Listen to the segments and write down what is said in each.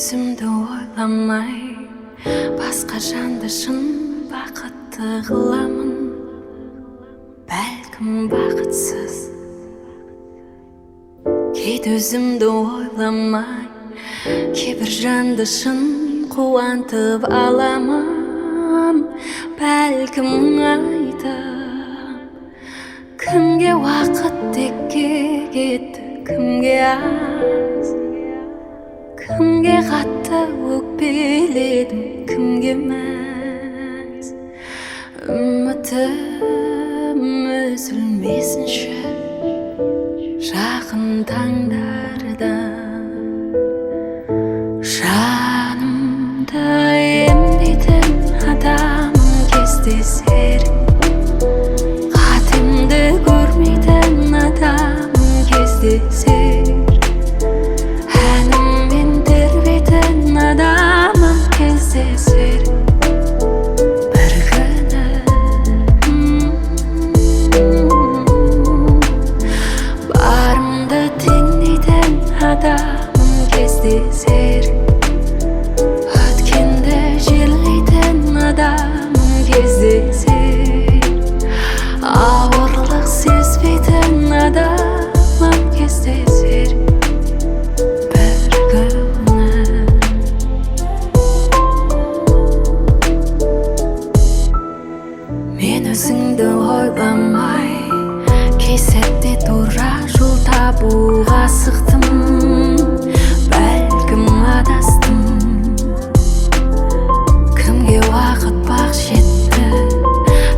Өзімді ойламай басқа жанды шын бақытты қыламын, бәлкім бақытсыз. Кейде өзімді ойламай кейбір жанды шын қуантып аламын, бәлкім айтып. Кімге уақыт текке кетті, кімге аз, кімге қатты өкпеледім, кімге мәз. Үмітім үзілмесінші жақын таңдарда. Жанымды емдейтін адамым кездесер, қатемді көрмейтін адамым кездесер, әніммен тербейтін адамым кездесер бір күні. Барымды теңдейтін адамым кездесер, өткенді жерлейтін адамым кездесер, ауырлық сезбейтін адамым кездесер бір күні. Мен өзіңді ойламай кей сәтте тура жол табуға асықтым, бәлкім адастым. Кімге уақыт бақ жетті,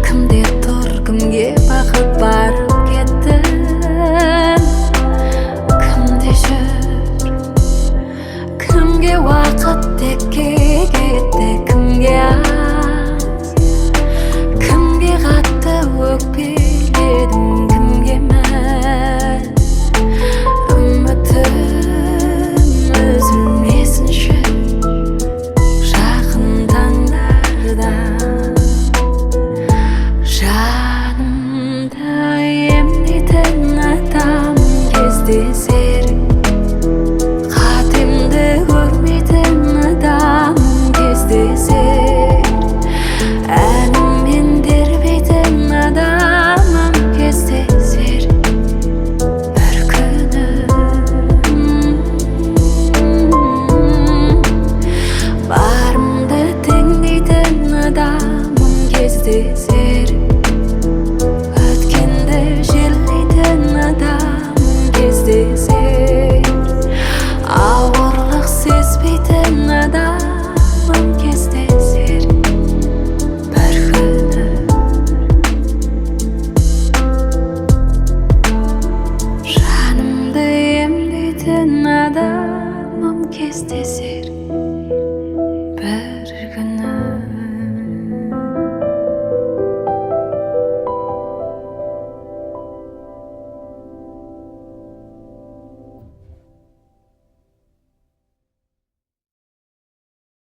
кімде тұр, кімге бақыт барып кетті, кімде жүр. Кімге уақыт текке кетті, кімге аз, кімге қатты өкпе